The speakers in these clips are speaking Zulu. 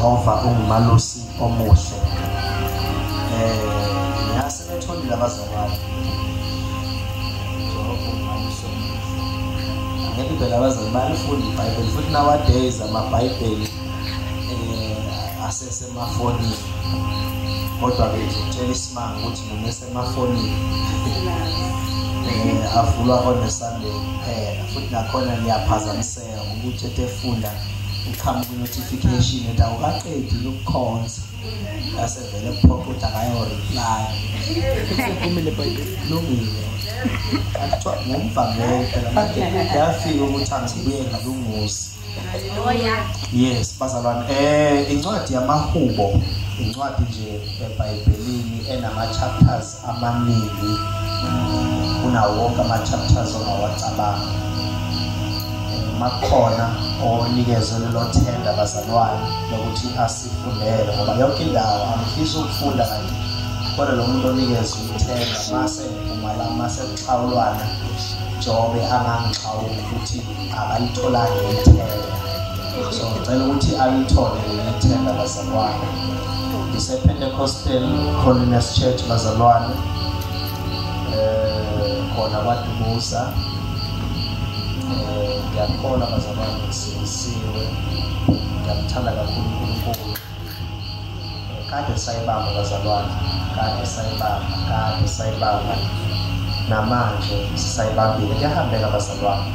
uJehova ungumalusi omuhle. Ngasebetholile abazalwane. Jehova ungumalusi omuhle. Ngeke phela abazalwane bayalifunda iBhayibheli, futhi nowadays amaBhayibheli asesemafonini. Kodwa ke ngizokutshela isimanga ukuthi noma esemafonini avulwa on Sunday kuphela, futhi nakhona liyaphazamiseka ngoba uthethe efunda uqhamuka notification ethi awukaqedi ukukhonza, asevele kuphoqa ukuthi akayo reply. Uvumile iBhayibheli. Lungile. Akuthiwa ngumvangeli phela manje kuyafika ukuthi angibuye ngilunguze. Hallelujah. Yes, bazalwane, incwadi yamaHubo, incwadi nje eBhayibhelini enama chapters amaningi kunawo wonke ama chapters ongawacabanga. Makhona onikezwe lelo thenda bazalwane lokuthi asifundele, ngoba yonke indawo angifisi ukufunda kanje, kodwa lo muntu onikezwe ithenda mase ngiphuma la mase kuxhawulwana Jobe angangixhawuli ukuthi akalitholanga ithenda. So ngicela ukuthi alithole leli thenda bazalwane. Ngise Pentecostal Holiness Church bazalwane, khona kwaDukuza. Ngiyakholwa bazalwane, ngisindisiwe, ngiyamthanda kakhulu uNkulunkulu. Kade sayibamba bazalwane, kade sayibamba, kade sayibamba, namanje sisayibambile. Kuyahambeka bazalwane.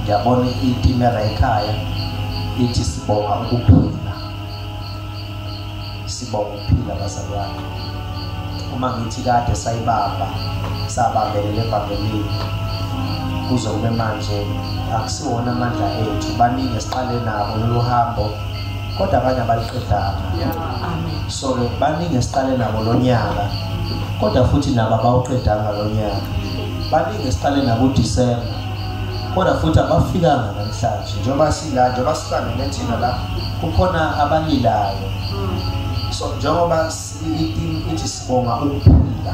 Ngiyabona itimela ekhaya ithi sibonga ukuphila, sibonga ukuphila bazalwane. Uma ngithi kade sayibamba, sabambelela evangelini kuze kube manje, akusiwona amandla ethu. Baningi esiqale nabo lolu hambo, kodwa abanye abaliqedanga. Amen. So ke baningi esiqale nabo lo nyaka, kodwa futhi nabo abawuqedanga lo nyaka. Baningi esiqale nabo uDisemba, kodwa futhi abafikanga namhlanje. Njengoba sila, njengoba sihlangene thina la, kukhona abalilayo. So njengoba ithi sibonga ukuphila,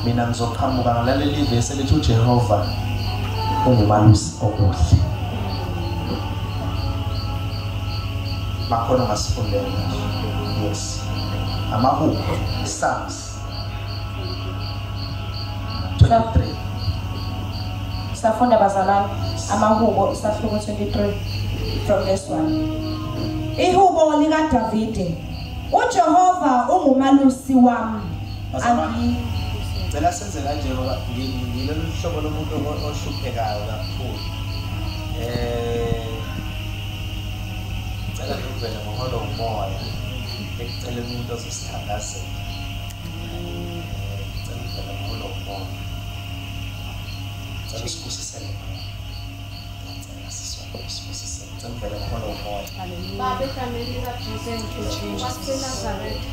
mina ngizoqhamuka ngaleli vesi elithi uJehova ungumalusi omuhle. Makhona ungasifundela nje. Yes, amaHubo, Psalms 23. Safunda bazalwane amaHubo isahluko 23 from verse 1. Ihubo likaDavide. uJehova ungumalusi wami. Bazalwane, cela senze kanje ngoba ngilolu hlobo lomuntu ohluphekayo kakhulu. Cela ngivele ngoholo umoya, ngicela umuntu ozosithandazela. Ngicela ngivele ngoholo umoya. Ngicela usibusisele moya. Ngicela sisibusisele. Ngicela ngivele ngoholo umoya. Baba egameni likaJesu waseNazaretha,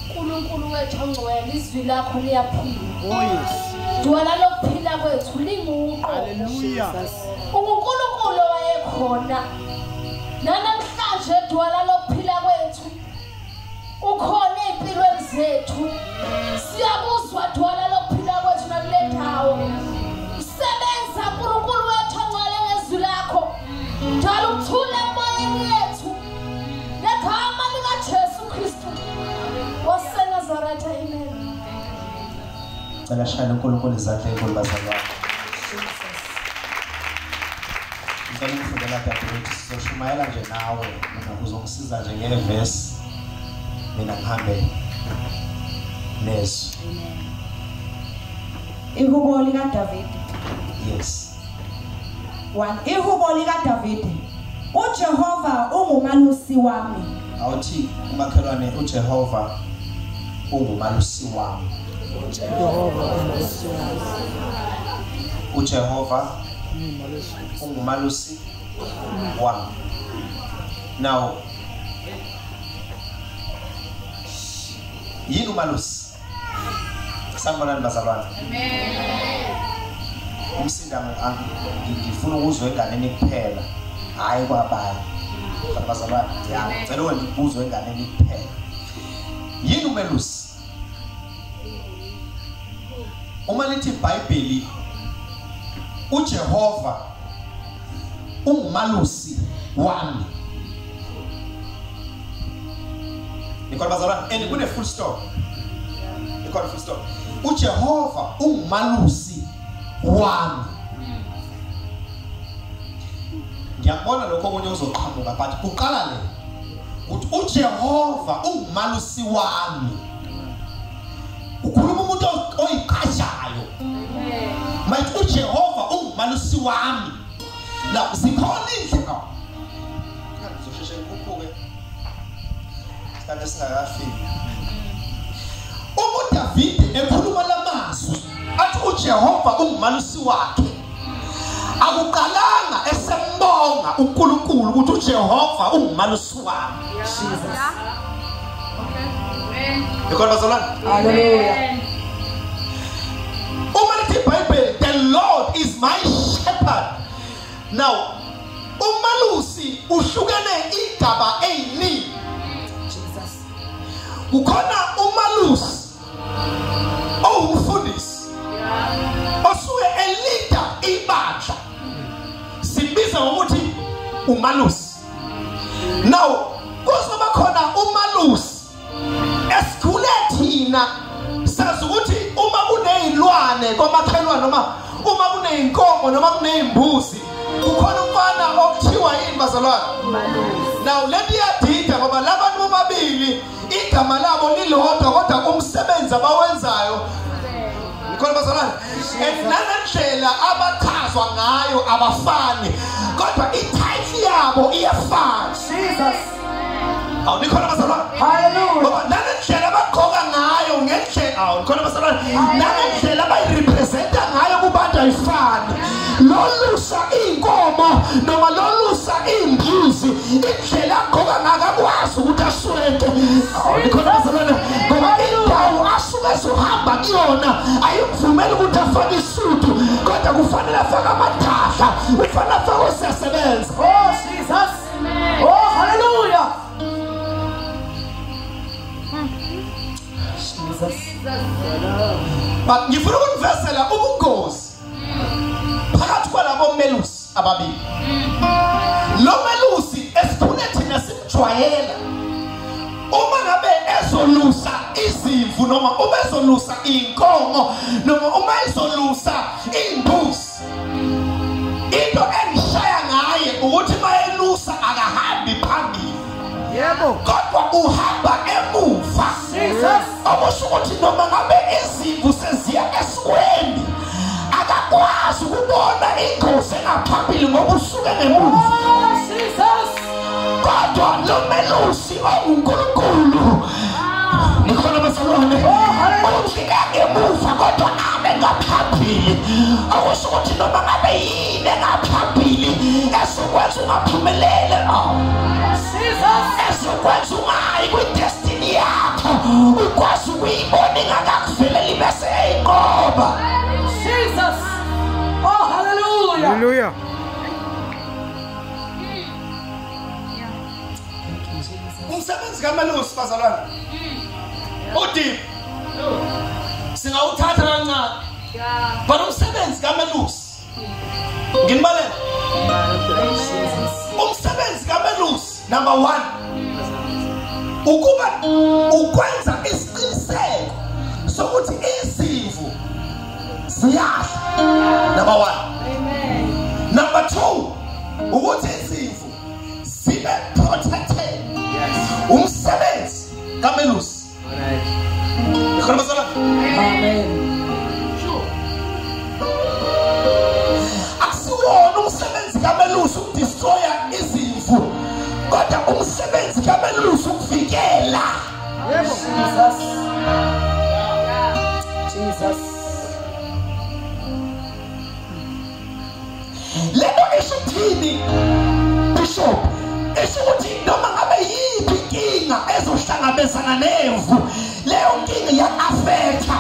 uNkulunkulu wethu ongcwele, izwi lakho liyaphila. Oh yes. Dwala lokuphila kwethu linguqo. Hallelujah. UNkulunkulu owayekhona nanamhlanje, dwala lokuphila kwethu ukhona ey'mpilweni zethu. Siyakuzwa dwala lokuphila kwethu nakule ndawo. Sebenza uNkulunkulu wethu ongcwele ngezwi lakho. Dala ukuthula emoyeni yethu ngegama likaJesu Kristu waseNazaretha. Amen. Cela shayela uNkulunkulu izandla enkulu bazalwane. Ngicela ukufundela dadewethu, sizoshumayela nje nawe, mina uzongisiza nje ngevesi, mina ngihambe nezwi. Ihubo likaDavide. Yes. 1. Ihubo likaDavide. uJehova ungumalusi wami. Awuthi umakhelwane, uJehova ungumalusi wami. Jehova ungumalusi wami. uJehova Ungumalusi. ungumalusi wami. Now, yini umalusi? Sanibonani bazalwane. Amen. Umsinda ngifuna ukuzwa enganeni kuphela, hayi kwabanye. Bazalwane, ya, ngicela wena ukuzwa enganeni kuphela. Yini umelusi? Uma lithi iBhayibheli uJehova ungumalusi wami, Ikhona bazalwane, and kune full stop. Ikhona full stop. uJehova ungumalusi wami. Ngiyakubona lokho okunye uzoqhamuka, but kuqala le ukuthi uJehova ungumalusi wami. Ukhuluma umuntu oyiqashayo. Mayithi uJehova ungumalusi wami. Now zikhona indlela. Ngizosheshe ngikhuphuke. Sikade singakafiki. Uma uDavide ekhuluma lamazwi athi uJehova ungumalusi wakhe, akuqalanga esembonga uNkulunkulu ukuthi uJehova ungumalusi wami. Jesus. Ikhona bazalwane? Hallelujah. Uma lithi iBhayibheli, the Lord is my shepherd. Now umalusi uhlukene igaba eyiningi. Jesus. Kukhona umalusi owumfundisi osuke elida ibandla, simbiza ngokuthi umalusi. Now kuzoba khona umalusi esikhule thina sazi ukuthi uma kuneyilwane kwamakhelwane noma uma kuneyinkomo noma kuneyimbuzi kukhona umfana okuthiwa yini bazalwane? Now lento iyadida ngoba labantu bobabili igama labo lilodwa kodwa umsebenzi abawenzayo nikhona bazalwane, and nanendlela abachazwa ngayo abafani, kodwa i-title yabo iyafana. Jesus. Awu nikhona bazalwane? Hallelujah. Ngoba nanendlela abagqoka ngayo ngendlela, awu nikhona bazalwane, nanendlela abayirepresenta ngayo kubantu ayifani. Lolusa inkomo noma lolusa imbuzi, indlela agqoka ngayo akwazi ukuthi aswente. Awu nikhona bazalwane, ngoba indawo asuke ezohamba kuyona ayimvumeli ukuthi afake isudu, kodwa kufanele afake amadahla, kufanele afake osesebenza. Oh Jesus. Oh hallelujah. Jesus. But ngifuna ukunivezela ubungozi phakathi kwalabo melusi ababili. Lo melusi esikhule thina simjwayela, uma ngabe ezolusa izimvu noma uma ezolusa inkomo noma uma ezolusa imbuzi, into engishaya ngaye ukuthi mayelusa akahambi phambili. Yebo. Kodwa uhamba emuva. Jesus. Okusho ukuthi noma ngabe izimvu seziya esikweni akakwazi ukubona ingozi engaphambili ngoba usuke ngemuva. Oh Jesus. Kodwa lo melusi onguNkulunkulu, nikhona bazalwane, ufika ngemuva kodwa abe ngaphambili. Okusho ukuthi noma ngabe yini engaphambili esokwenza ungaphumelele, Jesus, esokwenza ungayi kwi-destiny yakho, ukwazi ukuyibona ingakakuveleli bese eyinqoba. Jesus. Oh hallelujah. Hallelujah. Umsebenzi kamalusi bazalwane udeep, singawuthatha kancane, but umsebenzi kamelusi nginibalele. Umsebenzi kamelusi number 1 ukuba ukwenza isiqiniseko sokuthi izimvu ziyadla. Number 1. Amen. Number 2 ukuthi izimvu zibe protected. Umsebenzi kamelusi. Amen. Akusiwona umsebenzi kamelusi ukudestroya izimvu, kodwa umsebenzi kamelusi ukuvikela. Jesus. Jesus. Lento isho ukuthini Bishop? Isho ukuthi noma ngabe yiphi inkinga ezohlangabezana nemvu, leyo nkinga iya-affecta.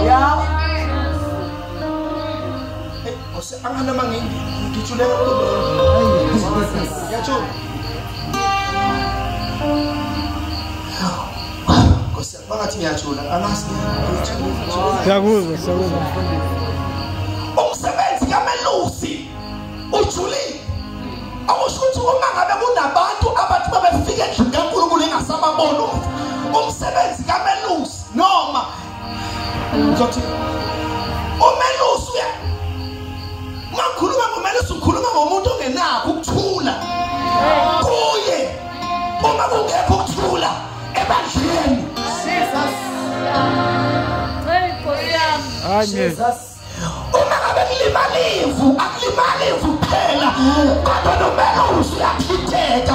Yeah. Anganoma ngijule kakhulu. Ngiyajula. Nkosi bangathi ngiyajula, angazi ngiyajula. Siyakuzwa, siyakuzwa. Umsebenzi kamelusi ujulile. Okusho ukuthi uma ngabe kunabantu abathi babefika endlini kaNkulunkulu engasababona, Uzothi umelusi uya makhuluma ngomelusi ukhuluma ngomuntu ongenakho ukuthula. Kuye uma kungekho ukuthula ebandleni. Jesus. Hey Nkosi yami. Jesus. Uma ngabe kulimala imvu, akulimali imvu kuphela, kodwa nomelusi uyathinteka.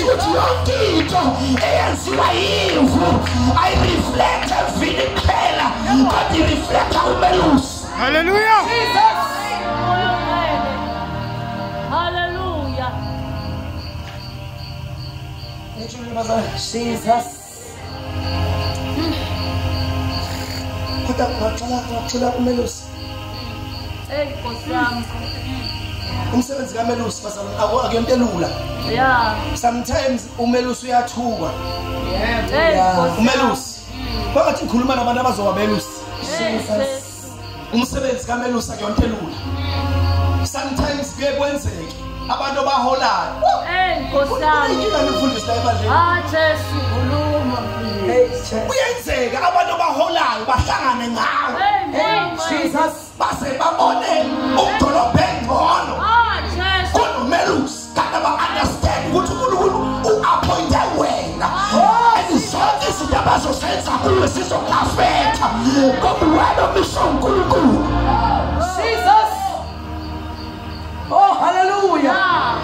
Ukuthi yonke into eyenziwa yimvu ayireflect emvini kuphela, kodwa ireflecta umelusi. Hallelujah. Jesus. Hallelujah. Jesus. Kodwa ngaqala umelusi. Hey Nkosi yami. Umsebenzi kamelusi bazalwane akuyonto elula. Yeah. Sometimes umelusi uyathuka. Yeah. Umelusi. Phakathi ngikhuluma nabantu abazoba belusi. Jesus. Umsebenzi kamelusi akuyonto elula. Sometimes kuye kwenzeke abantu abaholayo. Hey Nkosi yami. Inkinga nifundisa la ebandleni. Ah Jesu khuluma. Hey Jesu. Kuyenzeka abantu abaholayo bahlangane ngawe. Hey Jesus. Base babone umdolobha engcono. Ah Jesu. Kunomelusi kanti ba-understand ukuthi uNkulunkulu u-appointe wena. And zonke izinto abazosenza kuwe sizoku-affecta ngoba wena umiswe uNkulunkulu. Jesus. Oh hallelujah.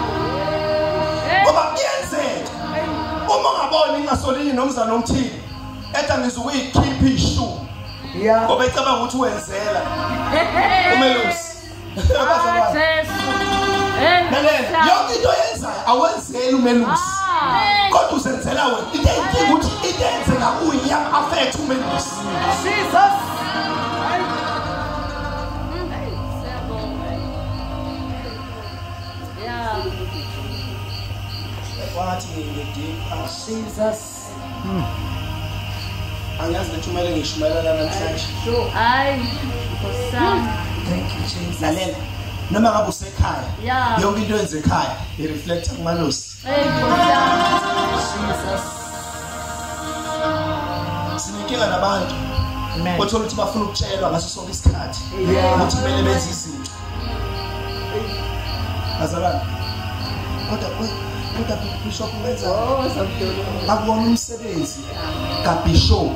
Ngoba kuyenzeka uma ungaboni ingasolini nomzana omthile ethi ngizokuyikhipha ishu. Yeah. Ngoba ecabanga ukuthi wenzela umelusi. Ah Jesu. Hey Lalela, yonke into oyenzayo awenzeli umelusi. Kodwa usenzela wena. Into eyinkinga ukuthi into eyenzeka kuye iyam-affect umelusi. Jesus. Yeah. Wathi ngidipha. Jesus. Angiyazi lethumele ngishumayela namhlanje. Hayi Nkosi yami. Thank you Jesus. Lalela, noma ngabe usekhaya, Yeah. yonke into yenze ekhaya ireflecta kumalusi. Hey Nkosi yami. Jesus. Sinenkinga nabantu Amen. othola ukuthi bafuna ukutshelwa ngaso sonke isikhathi Yeah. ukuthi kumele benze izinto. Bazalwane, kodwa bishop wenza akuwona umsebenzi kabishop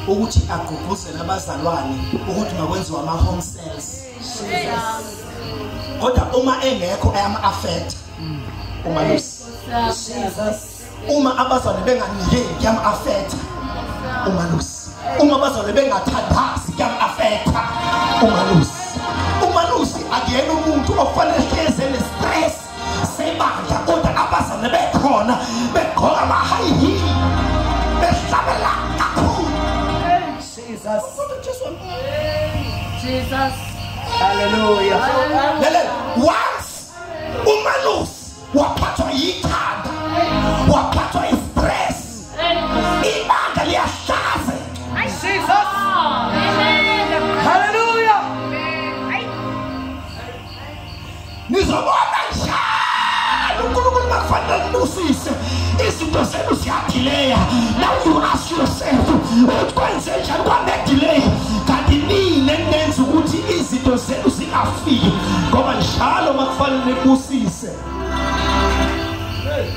ukuthi agqugquzele abazalwane ukuthi makwenziwe ama-home cells. Kodwa uma engekho ayam-affect umalusi. Jesus. Uma abazalwane benganikeli kuyam-affecta umalusi. Uma abazalwane bengathandazi kuyam-affecta umalusi. Umalusi akuyena umuntu ofanele hleze ne-stress sebandla, kodwa abazalwane bekhona begqoka ama-high heel behlabela kakhulu. Jesus. Kodwa Jesu Jesus. Hallelujah. Lalela, once umalusi waphathwa yikhanda, waphathwa i-stress, ibandla liyahlazeka. Jesus. Hallelujah. Nizobona njalo uNkulunkulu makufanele nibusise izinto zenu ziyadileya. Now you ask yourself ukuthi kwenze njani kwanedelay, kanti nini enenza ukuthi izinto zenu zingafiki, ngoba njalo makufanele nibusise.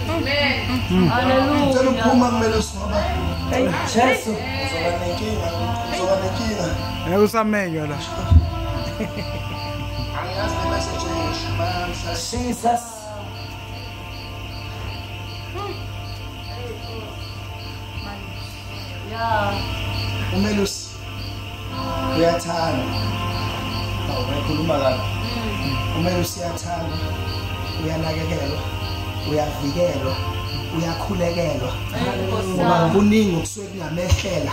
Amen. Hallelujah. Ngicela ukuphuma kumelusi ngoba Hey Jesu. uzoba nenkinga, uzoba nenkinga. Ngeke usamenywa la. Angiyazi le message engiyishumayela namhlanje. Jesus. Yeah. Umelusi uyathanda. Awu ngikhuluma kabi. Umelusi uyathanda, uyanakekelwa, uyavikelwa, uyakhulekelwa. Ngoba kuningi okusuke kungamehlela.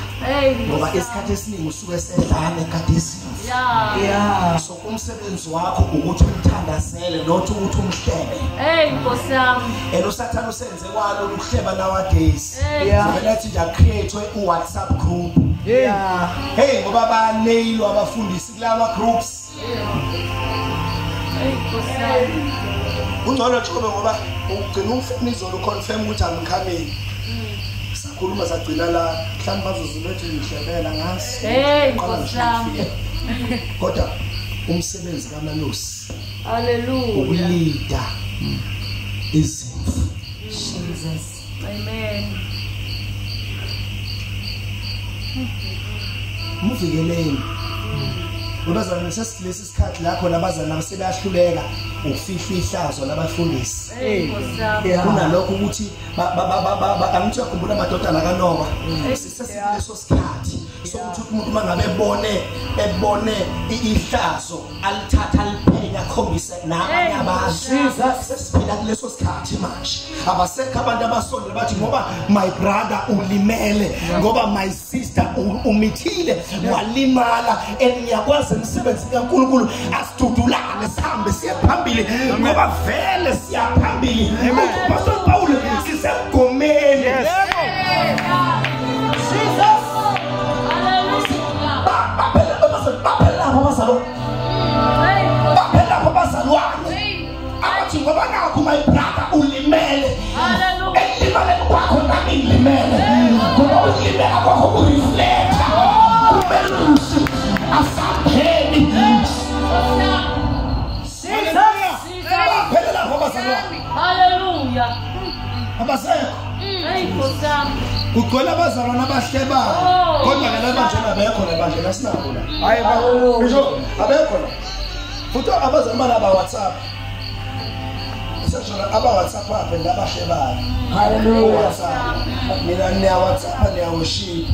Ngoba isikhathi esiningi usuke sedlala ekade izimvu. Yeah. Yeah. So umsebenzi wakho ukuthi umthandazele, not ukuthi umhlebe. Hey Nkosi yami. And uSathane usenze kwalo ukuhleba nowadays. Yeah. Vele athi nje create uWhatsApp group. Yeah. Hey ngoba baneyilwa abafundisi kulama groups. Hey Nkosi yami. Ungcono Jobe ngoba ugcina ungifuna izolo confirm ukuthi I'm coming. Sakhuluma sagcina la mhlawumbe bazoziletha ngihlebela ngasi. Hey Nkosi yami. Kodwa umsebenzi kaMalusi. Hallelujah. Ukulida izimvu. Jesus. Amen. Muvikeleni. Abazalwane sesilesi isikhathi la khona abazalwane sebeyahluleka ukufihla ihlazo labafundisi. Kunalokho ukuthi angithi uyakhumbula amadodana kaNowa. Sesikuleso sikhathi sokuthi umuntu mangabe ebone ihlazo alithatha aliphenya akhombise nabanye abantu. Sesiphila kuleso sikhathi manje. Abasekho abantu abasondele bathi ngoba my brother ulimele, ngoba my sister umithile walimala, and ngiyakwazi emsebenzini kaNkulunkulu asidudulane sihambe siye phambili ngoba vele siya phambili. Pastor Paul sisemgomeni. Jesus. Baphela abazalwane abathi ngoba nakho my brother ulimele, elimaleni kwakho nami ngilimele, ngoba ulimela kwakho kureflecta umelusi asapheli. Baphela abazalwane. Hallelujah. Abasekho. Kugcwele abazalwane abahlebayo kodwa ke labanje abekho labanje asinabo la. Hayi ngisho abekho la. Futhi abazalwane balaba WhatsApp. Isashona aba WhatsApp apha labahlebayo. Hallelujah. Mina niya WhatsApp niya worship.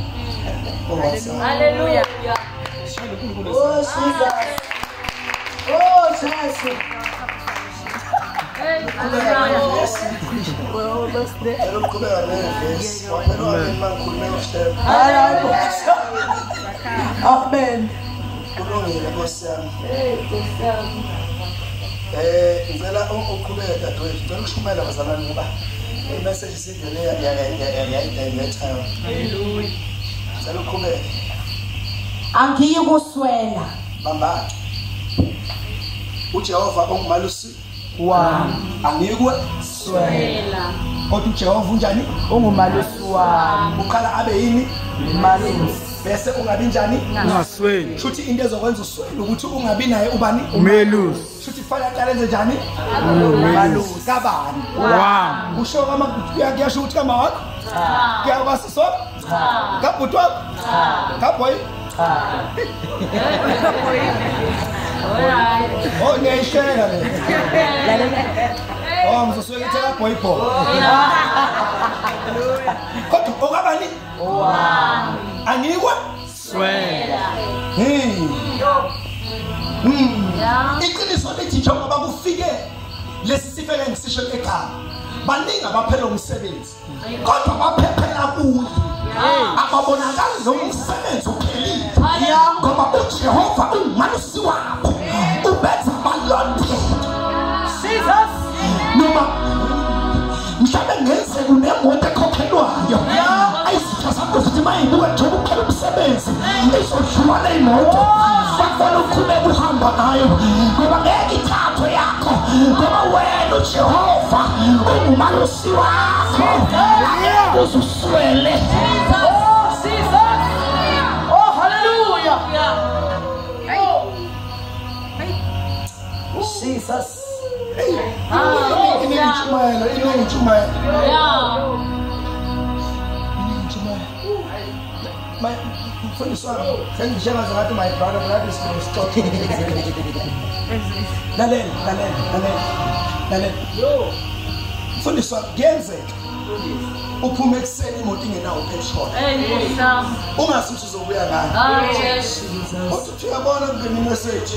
Hallelujah. Oh Jesus. Oh Jesus. Amen. Kulungile Nkosi yami. Ngicela uqhubeke dadewethu. Ngicela ukushumayela bazalwane ngoba i-message isingene yayi-divertayo. Hallelujah. Ngicela uqhubeke. Angiyikuswela. Bamba. uJehova ongumalusi wami. Angiyikuswela. Kodwa uJehova unjani? Ungumalusi wami. Uqala abe yini? Umalusi. Bese ungabi njani? Ungasweli. Shuthi into ezokwenza uswele ukuthi ungabi naye ubani? Umelusi. Shuthi fanele aqale enze njani? Umelusi. Kabani? Wami. Kusho kama kuyasho ukuthi kama wakho? Cha. Kuyakwazi so? Cha. Kabhuti wakho? Cha. Kabhoyi? Cha. Oh ngiyayihleka le. Oh ngizosuke ngithe kabhoyi boy. Kodwa okabani? Owami. Angikwe? Swela. Iqiniso lithi njengoba kufike lesi sifo engisisho ekhaya, baningi abaphela umsebenzi kodwa baphephela kuye. Ababonakali noma umsebenzi uphelile ngoba uJehova ungumalusi wakho, ubenza balondeke. Jesus. Noma mhlawumbe ngenzeka unemoto ekhokhelwayo, ayisitha sakho sithi mayibuka njengoba uphela umsebenzi izodlula le moto, bafanele uqhubeke uhamba ngayo ngoba ngeke ithathwe yakho ngoba wena uJehova ungumalusi wakho, angeke uze uswele. Oh Jesus. Oh hallelujah. Jesus. Inentshumayelo, inentshumayelo. My mfundisi wami sengishengaze ngathi my brother blood is stop. Lalela, lalela, lalela. Lalela. Mfundisi wami kuyenzeka uphume ekuseni imoto ingenawo petrol. Ungazi ukuthi uzobuya ngayo. Kodwa uthi uyabona kungena i-message.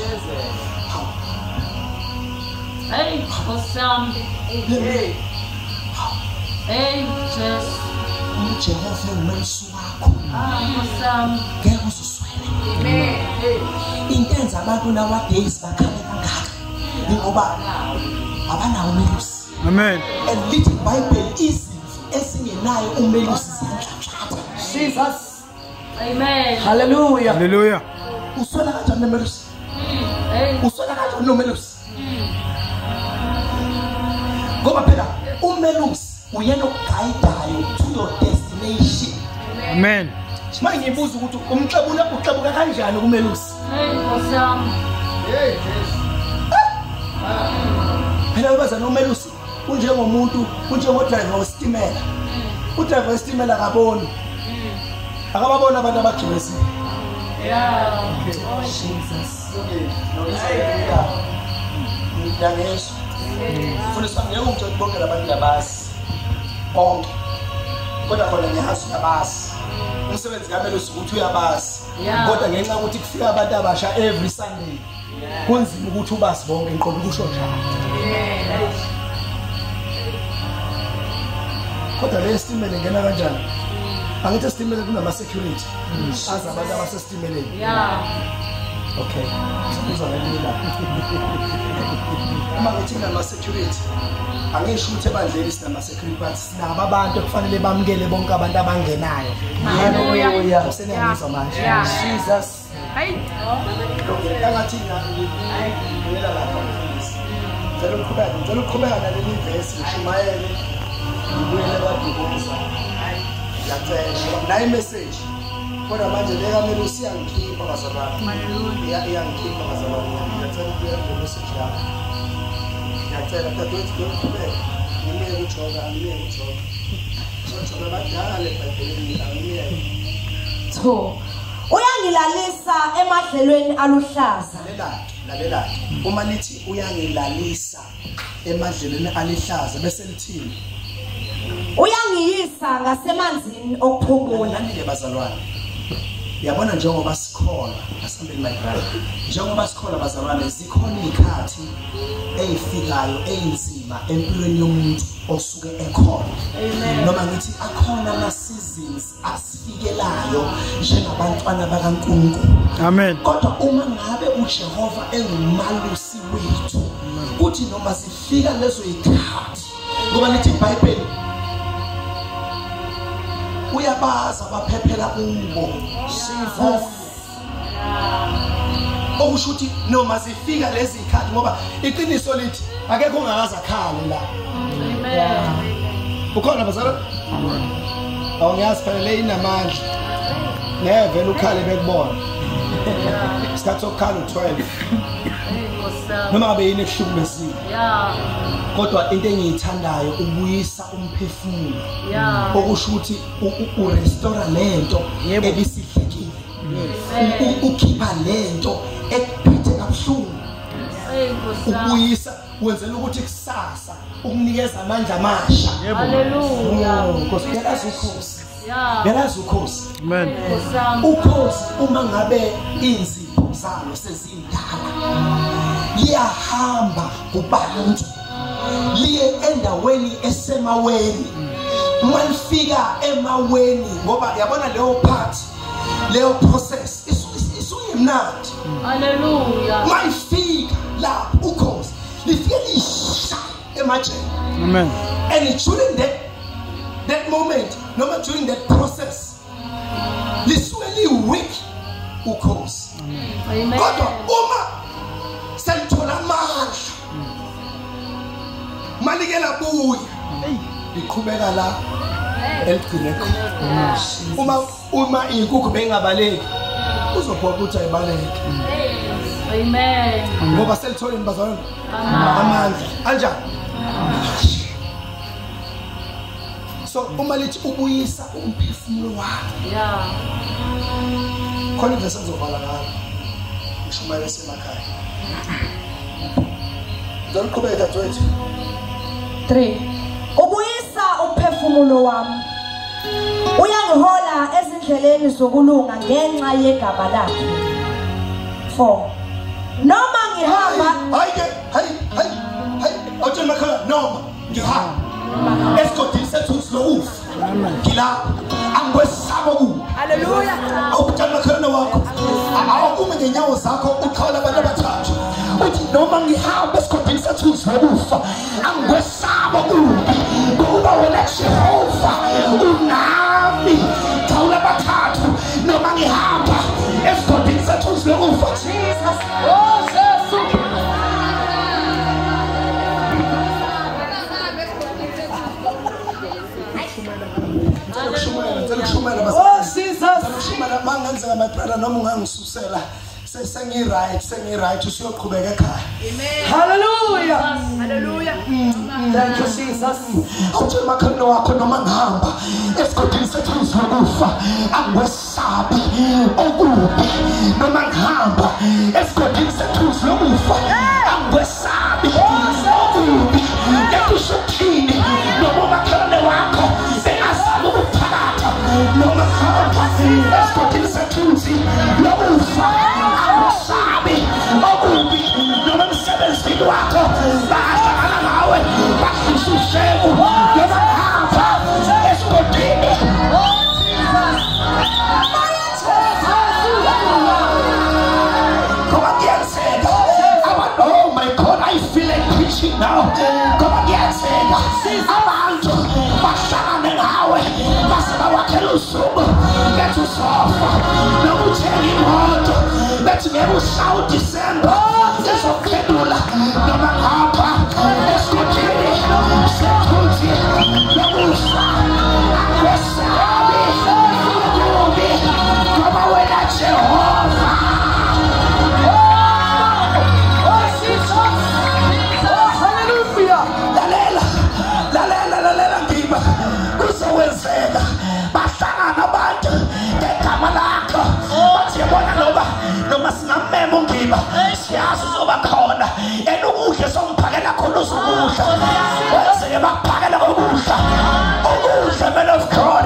Hey, Nkosi yami. Hey, Jesu. uJehova ungumelusi wakho. Nkosi yami. Ngeke uzuswele. Amen. Into enza abantu nowadays bakhale kangaka ngoba abanawo umelusi. Amen. And lithi iBhayibheli izimvu esingenayo umelusi ziyanhlanhlatha. Jesus. Amen. Hallelujah. Hallelujah. Uswela kanjani nomelusi? Hey. Uswela kanjani nomelusi? Ngoba phela umelusi uyena oguidayo to your destiny. destination. Amen. Manje ngibuza ukuthi umxebula uxebuka kanjani kumelusi? Hey Nkosi yami. Hey Jesu. Phela bazana umelusi unjengomuntu, unjengodriver wesitimela. Udriver wesitimela akaboni. Akababona abantu abagibezile. Yeah. Oh Jesus. Ngiyangizwa. Mfundisi wami ngeke ungitshele bonke labantu labazi. Bonke. Kodwa khona ngiyazi uyabazi. Umsebenzi kamelusi ukuthi uyabazi. Kodwa ngenxa yokuthi kufika abantu abasha every Sunday. Kunzima ukuthi ubazi bonke, ngiqonda ukusho njalo. Kodwa le sitimela ingena kanjani? Angithi esitimela kunama security. Azi abantu abasesitimeleni. Yeah. Okay. Sizwa ngelinye. Uma ngithi kunama security, angisho ukuthi ebandleni sinama security, but sinabo abantu ekufanele bamukele bonke abantu abangenayo. Hallelujah. Seniyangizwa manje. Jesus. Hayi. Engathi ngiyela lapha mfundisi. Ngicela ukuqhubeka naleli verse ngishumayele ngibuyele kwaDukuza. Ngiyacela nayi message. Kodwa manje le kamelusi iyangikhipha bazalwane. Hallelujah. Iyangikhipha bazalwane. Ngiyacela ukubuyela kule message yakho. Ngiyacela dadewethu uqhubeke. Ngimiyeke uJoga, angimiyeke uJoga. Ujoga badala eBhayibhelini, angimiyeke. 2. Uyangilalisa emadlelweni aluhlaza. Lalela. Uma lithi uyangilalisa emadlelweni alihlaza bese lithini? Uyangiyisa ngasemanzini okuphumula. Nani-ke bazalwane? Yabona njengoba sikhona, asambeni my brother. Njengoba sikhona bazalwane, zikhona izikhathi ezifikayo ezinzima empilweni yomuntu osuke ekhona. Noma ngithi akhona ama seasons asifikelayo njengabantwana bakaNkulunkulu. Amen. Kodwa uma ngabe uJehova engumalusi wethu, kuthi noma sifika lezo zikhathi, ngoba lithi iBhayibheli uyabaza abaphephela kubo. Jesus. Okusho ukuthi noma zifika lezi zikhathi, ngoba iqiniso lithi akekho ongakaze akhale la. Amen. Ukhona bazalwane? Awungiyazi phela le inamandla. Ngeke vele ukhale bekubona. Isikhathi sokukhala u12. Noma ngabe yini ekuhlukumezile. Yeah. Kodwa into engiyithandayo ubuyisa umphefumulo. Yeah. Okusho ukuthi urestore lento ebisidlekile. Ukhipha lento ekuphethe kabuhlungu. Ubuyisa wenzela ukuthi kusasa ukunikeza amandla amasha. Hallelujah. Nkosi yalazi ukhosi. Yeah. Yalazi ukhosi. Amen. Ukhosi uma ngabe inzipho zalo sezindala liyahamba kubantu liye endaweni esemaweni. Uma lifika emaweni, ngoba yabona leyo part, leyo process isuke imnandi. Hallelujah. Uma ifika lapho ukhosi lifike lisha ematsheni. Amen. And during that moment, noma during that process, lisuke li-weak ukhosi. Amen. Kodwa uma selithola amandla, malikela buya liqhubeka la eligcine khona. Uma inkukhu bengabaleki uzophoqa ukuthi ayibaleke. Amen. Ngoba selitholeni bazalwane amandla anjani? So uma lithi ubuyisa umphefumulo wakho. Yeah. Khona ivesi engizovala ngayo. Ngishumayela semakhaya. Ngicela uqhubeke dadewethu. 3. Ubuyisa umphefumulo wami. Uyangihola ezindleleni zokulunga ngenxa yegama lakhe. 4. Noma ngihamba, hayi ke, hayi hayi hayi, awutshela makhala noma ngihamba esigodini sethunzi lokufa. Ngilapha angikwesaba kubi. Hallelujah. Awutshela makhala wakho, awukume ngenyawo zakho uqhawula abantu abathathu. Uthi noma ngihamba esigodini sethunzi lokufa angikwesaba kubi, ngokuba wena Jehova unami. Qhawula abathathu noma ngihamba esigodini sethunzi lokufa. Jesus. Oh Jesus. Oh Jesus. Mangenzeka my brother noma ungangisusela sengi right usiyoqhubeka ekhaya. Amen. Hallelujah. Hallelujah. Thank you Jesus. Awutshela umakhelwane wakho noma ngihamba esigodini sethunzi lokufa angikwesabi okubi, noma ngihamba esigodini sethunzi lokufa angikwesabi okubi. Lekusho ukuthini? Noma umakhelwane wakho bengazama ukuphakatha, noma ngihamba esigodini sethunzi lokufa angikwesabi okubi, noma emsebenzini wakho bahlangana nawe bahlisa ushevu, noma ngihamba esigodini. Ngoba kuyenzeka abantu, oh my God, I feel like preaching now. Ngoba kuyenzeka abantu bahlangane ngawe base bawakhela usuku bethi usofa, noma uthenga imoto bethi ngeke ushaye uDisemba izophendula, noma ngapha esigodini sethunzi lokufa angikwesabi okubi, ngoba wena Jehova. Oh Jesus. Oh hallelujah. Lalela, lalela, lalela ngiba kuzokwenzeka bahlangana abantu ngegama lakho bathi yabona noma singamema ungiba siyazi uzoba khona, and ukudla somphakela khona uzokudla, kwenzeke bakuphakela ukudla, ukudla man of God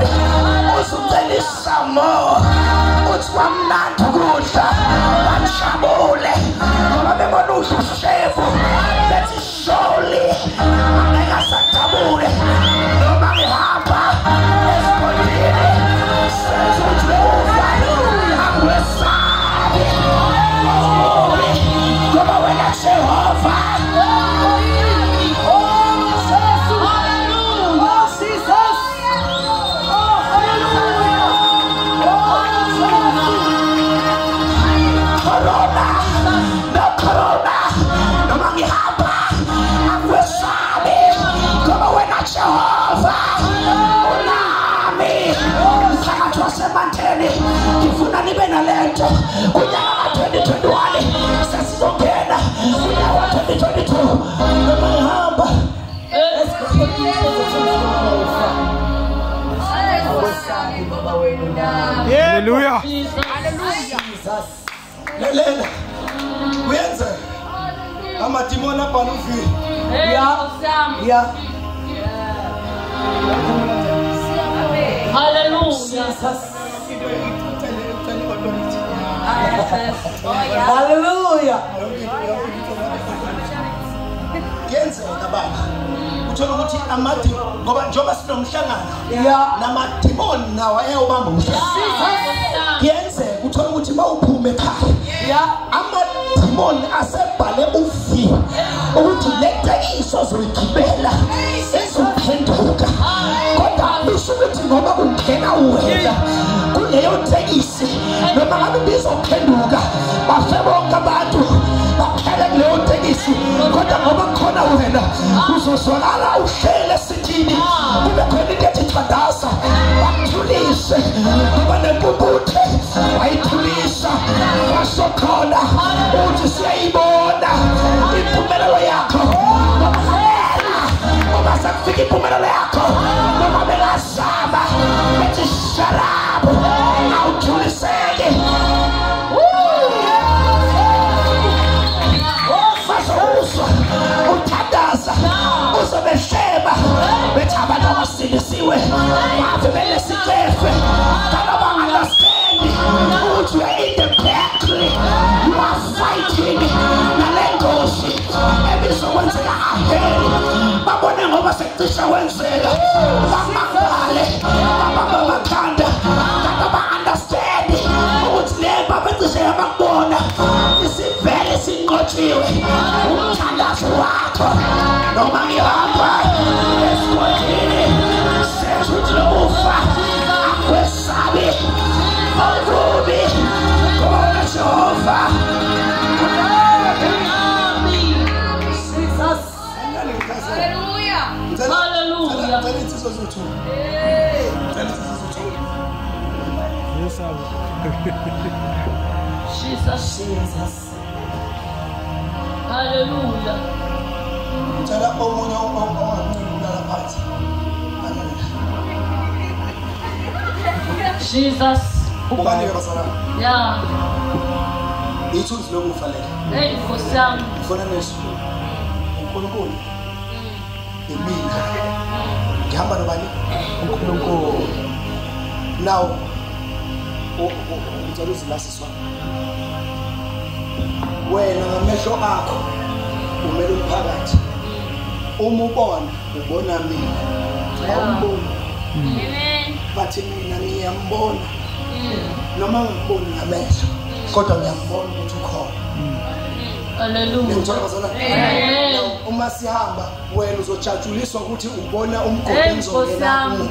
uzucelisa more, uthi kwamnandi ukudla bajabule ngoba bebona udla ushevu, bethi surely angeke asajabule noma ngihamba esigodini sethunzi lokufa angikwesabi okubi, ngoba wena Jehova. Oh Jesus. Oh Jesus. Oh hallelujah. Oh Jesus. Corona, no corona, noma ngihamba angikwesabi, ngoba wena Jehova unami. Mphakathi waseMandeni ngifuna nibe nalento kunyaka ka-2021, sesizongena kunyaka ka-2022, noma ngihamba Angikwesabi ngoba wena unami. Hallelujah. Jesus. Lalela, kuyenzeka amadimoni abhala uvili. Yeah. Yeah. Hallelujah. Jesus. Hallelujah. Kuyenzeka baba uthola ukuthi amadimoni, ngoba njengoba sinomhlangano Yeah. namadimoni nawo ayawubamba umhlangano. Kuyenzeka uthola ukuthi mawuphume ekhaya Yeah. amadimoni asebhale uvi ukuthi le tekisi ozoyigibela izophenduka, kodwa kusho ukuthi ngoba kungena wena kuleyo tekisi, noma ngabe bizophenduka bafe bonke abantu baphele kuleyo tekisi, kodwa ngoba kukhona wena uzozwakala uhlele esithini, kube khona into ethi thandaza bakuthulise, ngoba nempumputhe wayithulisa washo khona uthi siyayibona impumelelo yakho, ngoba lalela uma sekufika impumelelo yakho, noma bengazama bethi shut up awuthuliseki, bazowuzwa uthandaza uzobehleba bethi abantu abasindisiwe bave belesicefe, kanti ba-understandi ukuthi you are in the battle, you are fighting nale ngozi ebizokwenzeka ahead, babone ngoba sekucishe kwenzeka bamangale babamba amakhanda, kanti ba-understandi ukuthi le babecishe yabakubona isivele sinqotshiwe umthandazo wakho, noma ngihamba esigodini sethunzi lokufa angikwesabi okubi, ngoba wena Jehova. Jesus. Hallelujah. Ngicela insizwa Jesus. Jesus. Hallelujah. Ngicela omunye ongancika phansi. Jesus. Ubani ke bazalwane? Yeah. Ithunzi lokufa lelo. Hey Nkosi yami. Ngifuna nesu. uNkulunkulu. Imina. Ngihamba nobani? uNkulunkulu. Now ngicela uzilasiswa. Wena ngamehlo akho umele umphakathi. Uma ubona ubona mina. Awumboni. Amen. Bathi mina ngiyambona. Noma ngiboni ngamehlo kodwa ngiyambona ukuthi ukhona. Hallelujah. Ngithola bazalwane. Amen. Uma sihamba wena uzojatshuliswa ukuthi ubona umgodi engizongena kuwo.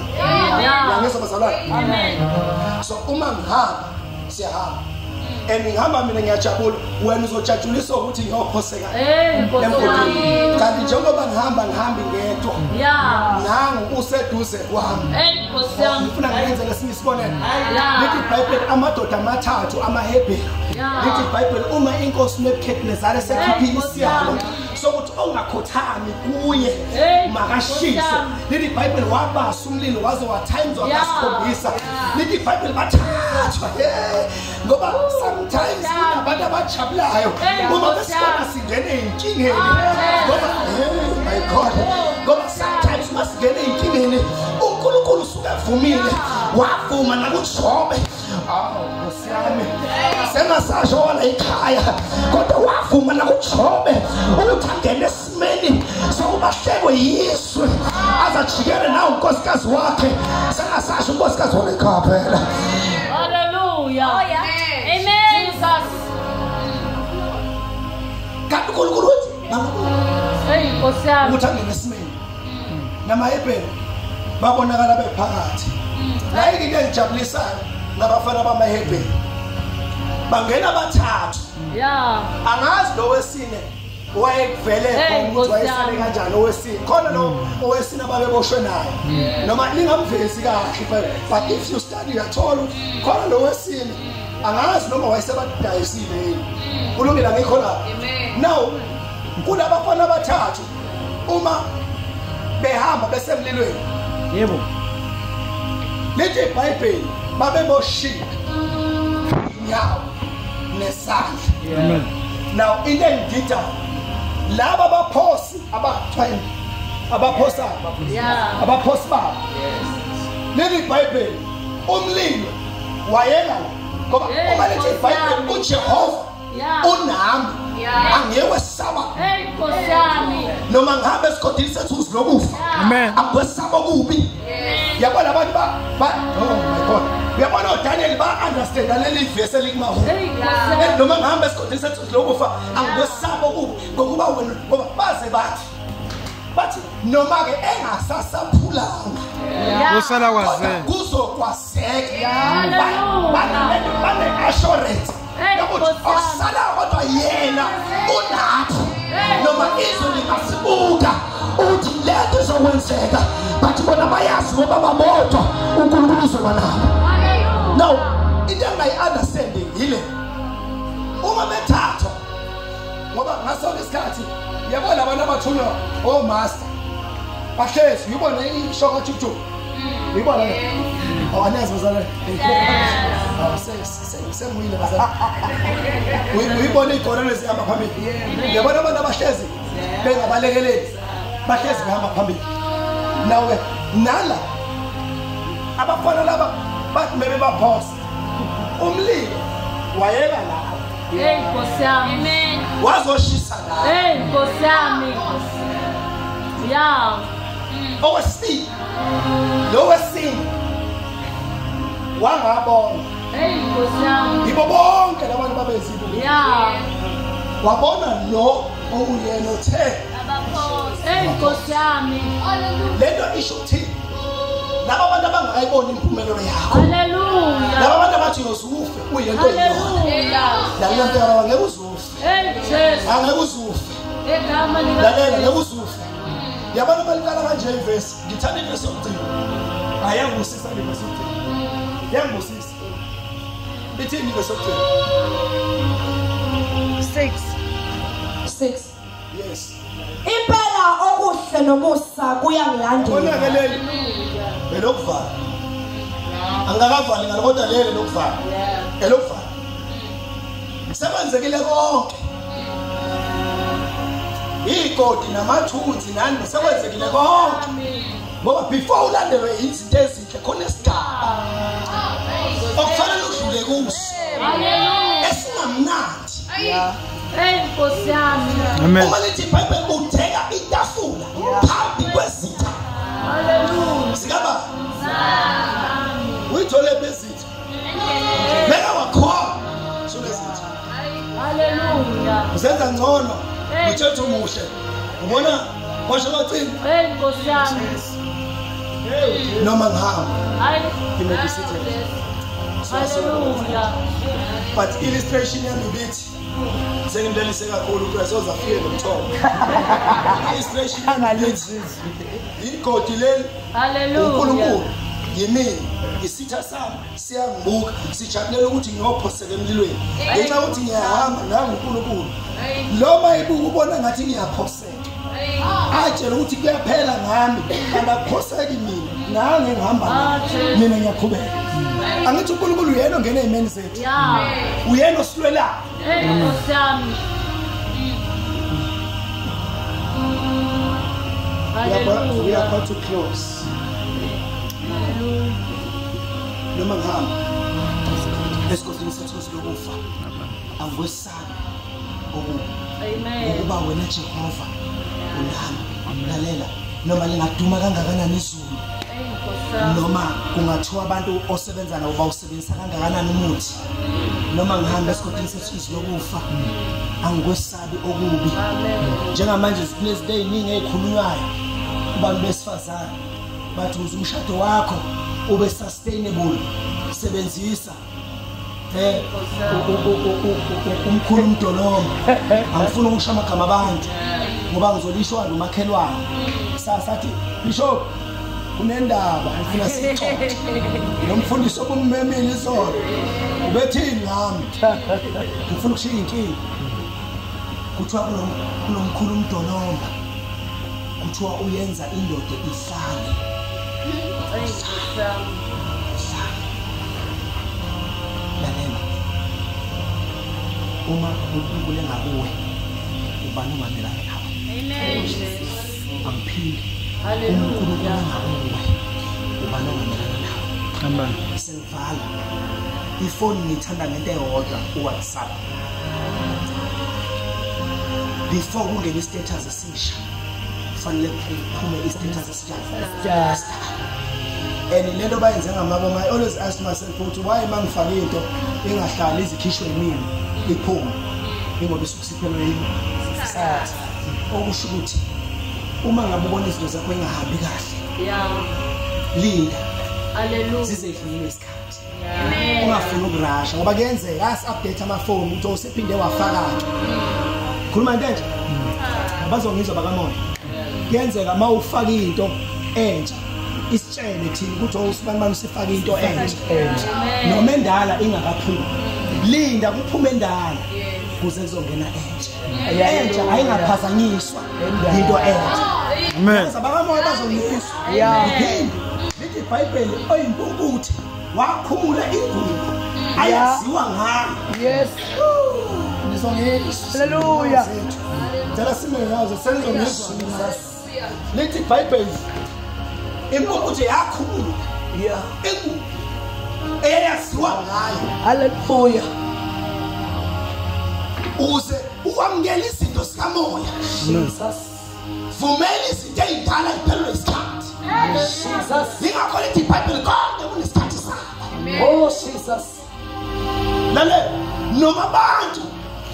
Ngiyangizwa bazalwane. Amen. So uma ngihamba siyahamba. And ngihamba mina ngiyajabula wena uzojatshuliswa ukuthi ngiyophoseka. Hey Kanti njengoba ngihamba ngihambi ngedwa. Yeah. Nangu useduze kwami. Hey Nkosi yami. Ngifuna ngenze lesinye isibonelo. Lithi iBhayibheli amadoda amathathu amaHebheru. Lithi iBhayibheli uma inkosi Nebuchadnezzar esekhiphile isiyalo sokuthi ongakhothami kuye makashiswe. Lithi iBhayibheli wabasa umlilo waze wa times wakasikhombisa. Lithi iBhayibheli bathathwa. Ngoba sometimes kunabantu abajabulayo uma besibona singene ey'nkingeni. Ngoba hey my God, ngoba sometimes uma singene ey'nkingeni uNkulunkulu usuke evumile wavuma nakuJobe. Awu Nkosi yami, sengasasho wala ekhaya kodwa wavuma nakuJobe ukuthi angene esimeni sokuba hlekwe yizwe azajikele nawo unkosikazi wakhe. Sengasasho unkosikazi wala ekhaya phela. Hallelujah. Oh yeah. Amen. Jesus. Kanti uNkulunkulu uthi hey Nkosi yami ukuthi angene esimeni. NamaHebheru babonakala bephakathi. La into engijabulisayo ngabafana bamaHebheru bangena bathathu. Yeah. Angazi lo wesine wayekuvele khona ukuthi wayesale kanjani owesine. Khona lo owesine ababeboshwe naye. Noma lingamvezi kahle but if you study uyathola ukuthi khona lo wesine angazi noma wayesebadayisile yini. Kulungile ngikho la. Now kulabafana abathathu uma behamba besemlilweni. Yebo. Lithi iBhayibheli babeboshiwe inyawo nesandla. Amen. Now into engidida laba abaphosi aba-20 abaphosayo abaphosi babo. Lithi iBhayibheli umlilo wayeka ngoba uma lithi iBhayibheli uJehova unami angiyekwesaba. Hey Nkosi yami. Noma ngihambe esigodini sethunzi lokufa. Amen. Angikwesaba kubi. Yabona abantu ba oh my God. Uyabona uDaniel ba understand leli verse elikumahubo. Noma ngihambe esigodini sethunzi lokufa angikwesaba kubi ngokuba wena ngoba baze bathi noma ke engasasaphulanga kusala kwazeka kuzokwazeka. Bane assurance osala kodwa yena unathi noma izwe lingasibuka ukuthi lento izokwenzeka but bona bayazi ngoba babodwa uNkulunkulu uzoba nabo. Now into engayi-understanding yile uma bethathwa ngoba ngasonke isikhathi yabona abantu abathunywa omaster bahlezi uyibona ishoka juju uyibona le awanezi bazalwane senguyile bazalwane uyibona iy'gorelo ezihamba phambili. Uyabona abantu abahlezi bengabalekeleli bahlezi behamba phambili. Nawe nala abafana laba bathi mebe baphosa umlilo wayeka lapho. Hey Nkosi yami. Amen. Wazoshisa la. Hey Nkosi yami. Yeah. Owesibili lo wesine wangabona. Hey Nkosi yami. Yibo bonke labantu babezibo. Yeah. Wabona lo okuyena othe abaphosi. Hey Nkosi yami. Hallelujah. Lento isho ukuthi laba abantu abangakayiboni impumelelo yakho. Hallelujah. Laba abantu abathi uyozufe uyento eyodwa. Hallelujah. La into yabo ngeke uzufe. Hey Jesu. Angeke uzufe. Egama lika Lalela ngeke uzufe. Yabona baliqala kanje ivesi. Ngithanda ivesi yokugcina. Ayangibusisa le verse yokugcina. Yangibusisa. Ithini verse yokugcina? 6. 6. Yes. Impela okuhle nomusa kuyangilandela. Bona ke leli. Elokuvala. Angakavali ngalo kodwa leli lokuvala. Elokuvala. Sekwenzekile konke. Igodi namathunzi nani sekwenzekile konke. Ngoba before ulandelwe izinto ezinhle khona isigaba okufanele udlule kuso. Esingamnandi. Hey Nkosi yami. Uma lithi iBhayibheli utheka itafula phambi kwezitha. Hallelujah. Sikaba. Uyithole bezitha. Beka wakhona sulezitha. Hallelujah. Uzenza ngcono. Uthethe umuhle. Ubona kwasho kwacini. Hey Nkosi yami. Noma ngihamba. Hayi. Hallelujah. But illustration yami ibithi sengimdelise kakhulu uChrist ozafike nomthombo. Illustration angalenzi. Igodi leli. Hallelujah. uNkulunkulu yimina isitha sami siyangibuka sijabulela ukuthi ngiyophoseka emlilweni ngenxa yokuthi ngiyahamba nanguNkulunkulu. Noma ibuka ubona ngathi ngiyaphoseka. Atshela ukuthi kuyaphela ngami kanti akuphoseki mina nange ngihamba mina ngiyaqhubeka. Angithi uNkulunkulu uyena ongena ezimeni zethu. Uyena osilwelayo. Hey Nkosi yami. Hallelujah. We are about to close. Noma ngihamba esigodini sethu lokufa angikwesabi okubi. Amen. Ngokuba wena Jehova unami. Lalela noma lingaduma kangakanani izulu noma kungathiwa abantu osebenza nabo bawusebenzisa kangakanani umuthi noma ngihamba esigodini sethu lokufa angikwesabi okubi. Njengamanje kunezinto eziningi ezikhulunywayo kubantu besifazane bathi uze umshado wakho ube sustainable sebenzisa umkhulu umdolomba. Angifuni ukusho amagama abantu ngoba ngizolisho nomakhelwane. Sathi Bishop kunendaba ngifuna sixoxe nomfundisi obummemile izolo ubethini ngami ngifuna ukushiya inkinga. Kuthiwa kunomkhulu umdolomba kuthiwa uyenza indoda ihlale. Lalela uma uNkulunkulu engakuwe ubani ungamelana nawe. Amen. Angiphinde. Hallelujah. uNkulunkulu engakuwe ubani ungamelana nawe. Amen. Sengivala ifoni ngithanda ngento eyodwa uWhatsApp. Before kungena istatus esisha kufanele kuphume istatus esisha. And lento bayenze ngamabo. I always ask myself ukuthi why mangifaka into ingahlali izikhishwe yimina iphume ingoba isukusiphelwe yini isikhathi. Okusho ukuthi uma ngabe ubona izinto zakho engahambi kahle linda. Hallelujah. Zizedlule isikhathi. Ungafuni ukurasha ngoba kuyenzeka asi update amafoni ukuthi usephinde wafaka ke. Khuluma into entsha. Abazongizwa bakamoya. Kuyenzeka mawufaka into entsha isitshele thina ukuthi usibani manje usifaka into entsha noma endala ingakaphumi. Linda kuphume endala kuze kuzongena entsha. Entsha ayingaphazanyiswa into entsha. Amen. Abakamoya bazongizwa. Iphinde lithi iBhayibheli oyimpumputhe wakhumula ingubo ayaziwa ngayo. Yes. Nizongizwa. Hallelujah. Cela sime ngazo senizongizwa. Lithi iBhayibheli impumputhe yakhumula ingubo eyaziwa ngayo. Hallelujah. Uze uwamukele izinto zikamoya. Jesus. Vumela izinto ey'dala ziphelelwe isikhathi. Jesus. Yingakho lithi iBhayibheli konke kunesikhathi sakho. Oh Jesus. Lale noma abantu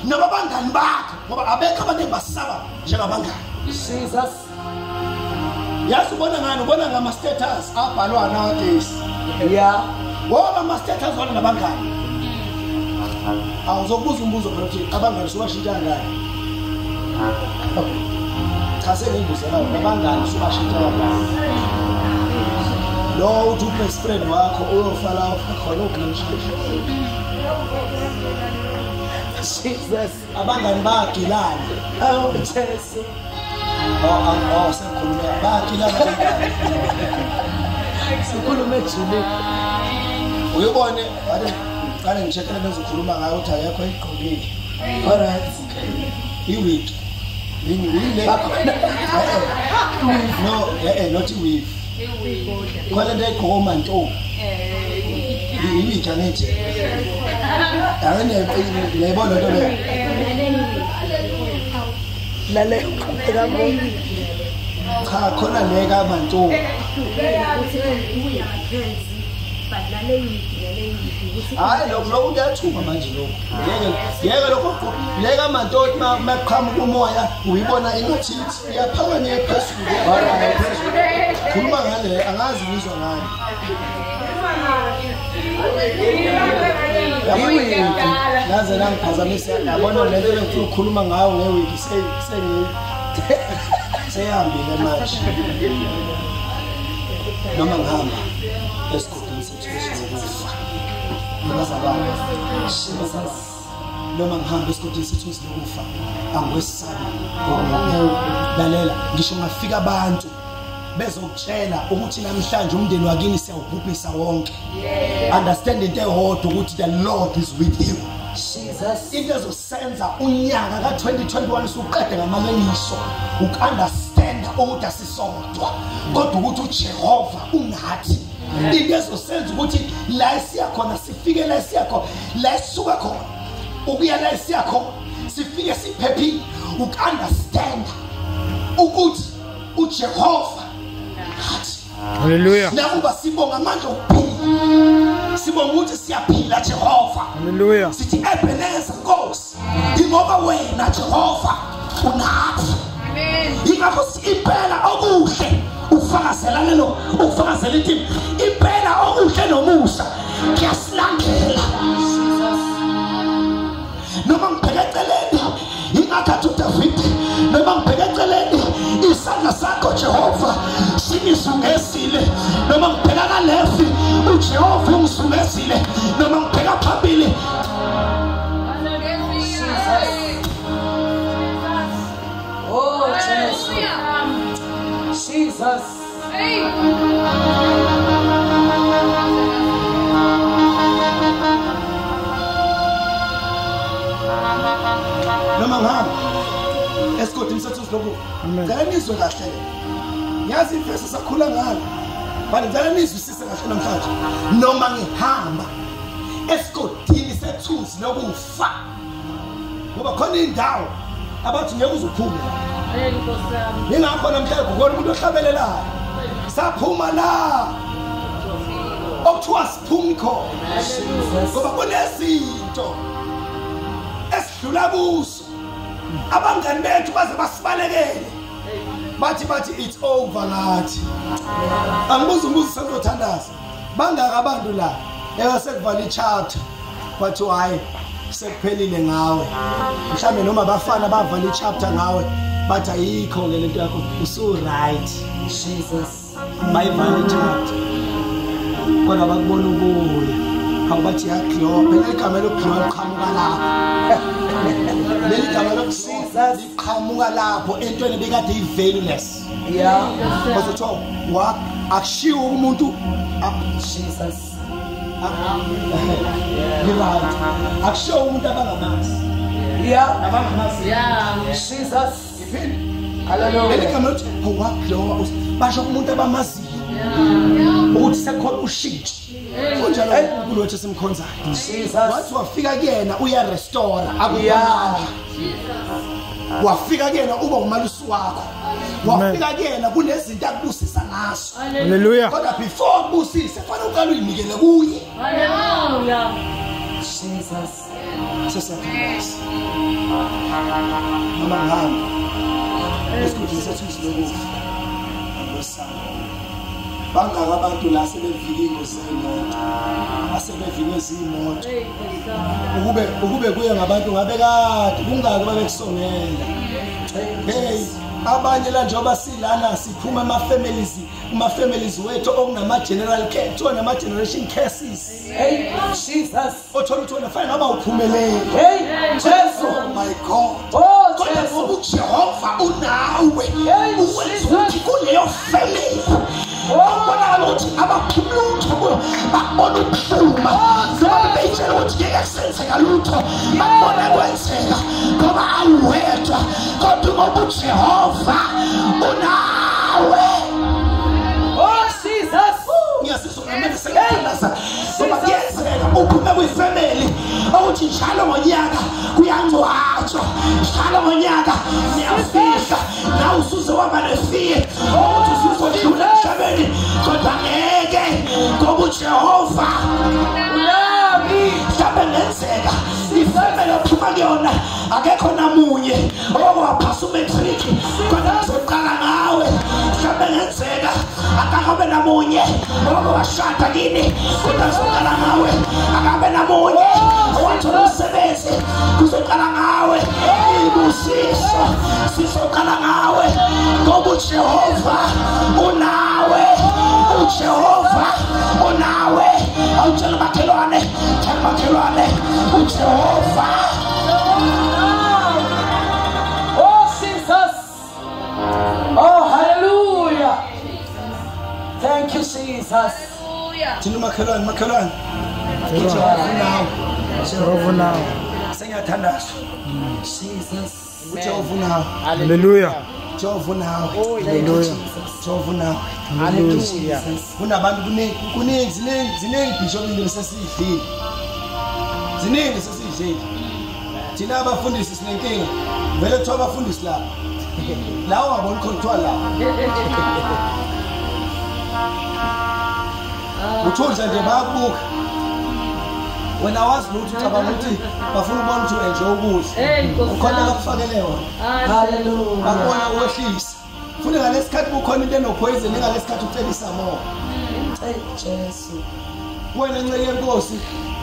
noma abangani bakho ngoba abekho abantu basaba njengabangani. Jesus. Yazi ubona ngani ubona ngama status abhalwa nowadays. Yeah. Ngoba ama status wona nabangani. Awuzokubuza umbuzo phela ukuthi abangani subashintsha ngani. Okay. Cha sengibuzela wona abangani subashintsha ngani. Lo uthi ubest friend wakho uyofa la khona namhlanje. Jesus. Abangani bagilana. Oh Jesu. Oh sengikhulume bagilana. Sikhulume ejulile. Uyibone ade ngiqale ngicheckele bezokhuluma ngayo ukuthi akekho igqokile. All right. I-week. Yini le? No, not i-week. Khona into egqoka umantombi. I-week angithi. Angene ngiyayibona into leyo. Lale cha khona le kamantombi. Hayi lokho kuyathuka manje lokho. Ngeke lokho le kamantombi maqhamuka umoya uyibona ingathi iyaphakanyeka phezulu. Khuluma ngale angazi ngizwa ngani. Iwiki. Naze nangiphazamisa yabona le nto engifuna ukukhuluma ngayo ngewiki seyihambile manje. Noma ngihamba esigodini sethu sokufa. Noma ngihamba esigodini sethu sokufa angikwesabi. Lalela ngisho ngafika abantu bezokutshela ukuthi namhlanje umndeni wakini siyawubhubhisa wonke. Understand into eyodwa ukuthi the Lord is with you. Jesus. Into ezosenza unyaka ka-2021 usuqede ngamalengiso uku-understand ukuthi asisodwa kodwa ukuthi uJehova unathi. Into ezosenza ukuthi la esiya khona sifike la esiya khona la esisuka khona ukuya la esiya khona sifike siphephile uku-understand ukuthi uJehova nathi. Hallelujah. Nakuba sibonga amandla okuphila, sibonga ukuthi siyaphila Jehova. Hallelujah. Sithi Ebenezer Nkosi, ingoba wena Jehova unathi. Amen. Ingakho impela okuhle ufakazela lelo, ufakazela ithi impela okuhle nomusa kuyasilandela. Noma ngibheke eceleni ingakhathi uDavid, noma ngibheke eceleni isandla sakho Jehova singizungezile, noma ngibheka kalefi uJehova ungizungezile, noma ngibheka phambili. Oh Jesus. Jesus. Noma ngihamba esigodini sethu lokhu. Ngicela nizwe kahle le. Ngiyazi ivesi sakhula ngalo. But ngicela nizwisise kahle namhlanje. Noma ngihamba esigodini sethunzi lokufa. Ngoba khona indawo abathi ngeke uzuphume. Ningakho namhlanje kukhona umuntu ohlabelelayo. Saphuma la. Okuthiwa siphumi khona. Ngoba kunezinto esidlula kuzo. Abangani bethu baze basibalekele. Bathi it's over ngathi. Angibuza umbuzo sengizothandaza. Bangaka abantu la ebasekuvala ichapter kwathi hayi sekuphelile ngawe. Mhlambe noma bafana bavala ichapter ngawe bathi ayikho ke lento yakho usu right. Jesus. Bayivala ichapter. Kodwa bakubona ubuya. Awubathi yaglow phela igama lokuglow liqhamuka lapho. Leli gama lokusiza liqhamuka lapho entweni ebekade i-valueless. Yeah. Bazothiwa wa akushiwo umuntu Jesus. Right. Akushiwo umuntu abangamazi. Yeah. Abangamazi. Yeah. Jesus. Iphinde. Hallelujah. Leli gama lokuthi waglow basho umuntu abamaziyo. Ukuthi sekukhona ushintsho. Kunjalo uNkulunkulu wethu esimkhonzayo. Jesus. Wathi wafika kuyena uyarestore akubonakala. Wafika kuyena uba umalusi wakho. Wafika kuyena kunezinto akubusisa ngazo. Hallelujah. Kodwa before akubusise fanele uqale uyinikele kuye. Hallelujah. Jesus. Sesiyathandaza. Noma ngihamba esigodini sethu silokufa. Angikwesabi. Bangaka abantu la sebevika ingozi zeyimoto, asebevike izimoto. Ukube kuye ngabantu ngabe kade kungaki babekusongela. Hey, Abanye la njengoba silana siphuma ama families wethu okunama general care, kuthiwa nama generation curses. Hey, Jesus. Othola ukuthi wena fine ngoba uphumelele. Hey, Jesu. Oh my God. Oh, Kodwa Jesu. ngoba uJehova unawe, Hey, uwenza Jesus. ukuthi kuleyo family okubonakala ukuthi abaphumi lutho kuyo, bakubona ukuhluma noma beyitshela ukuthi ngeke kusenzeka lutho, bakubona kwenzeka ngoba awuwedwa, kodwa ngoba uJehova unawe. Oh, Jesus. Ngiyasizwa ngamanje sengithandaza, ngoba kuyenzeka uphume kwifamily ukuthi njalo ngonyaka kuyangcwatshwa, njalo ngonyaka niyafihla, nawe usuze waba nefiye ukuthi usuzodlula emhlabeni, kodwa ngeke, ngoba uJehova Unami. Mhlawumbe ngenzeka ifamily ophuma kuyona akekho namunye owaphasa umatric, kodwa kuzoqala ngawe. Mhlawumbe ngenzeka akakabe namunye owashada kini, kodwa kuzoqala ngawe. Akabe namunye owathola umsebenzi, kuzoqala ngawe. Ibusiso sizoqala ngawe, ngoba uJehova unawe. uJehova unawe. Awutshela makhelwane, tshela makhelwane, uJehova. Oh, Jesus. Oh, hallelujah. Thank you, Jesus. Hallelujah. Thina makhelwane, makhelwane, uJehova unawe. Jehova unawe. Sengiyathandaza. Jesus. uJehova unawe. Hallelujah. Jehova unawe. Hallelujah. Jehova unawe. Hallelujah. Kunabantu, kuningi, ziningi, ziningi, bishop, into sesiyidlile, ziningi sesiyidlile. Thina abafundisi sinenkinga vele, kuthiwa abafundisi lapha la ungaboni khona, kuthiwa la uthunja nje, bayakubuka wena, wazi lutho, ucabanga ukuthi bafuna ukubona ukuthi u-enjoy ukudla. Hey, Nkosi Ukhona yami. bakufakele yona. Hallelujah. Bakubona uwehlisa, futhi ngalesikhathi kukhona into enopoison, ngalesikhathi ucelisa more. Hey, Jesu. Wena nceke yenkosi,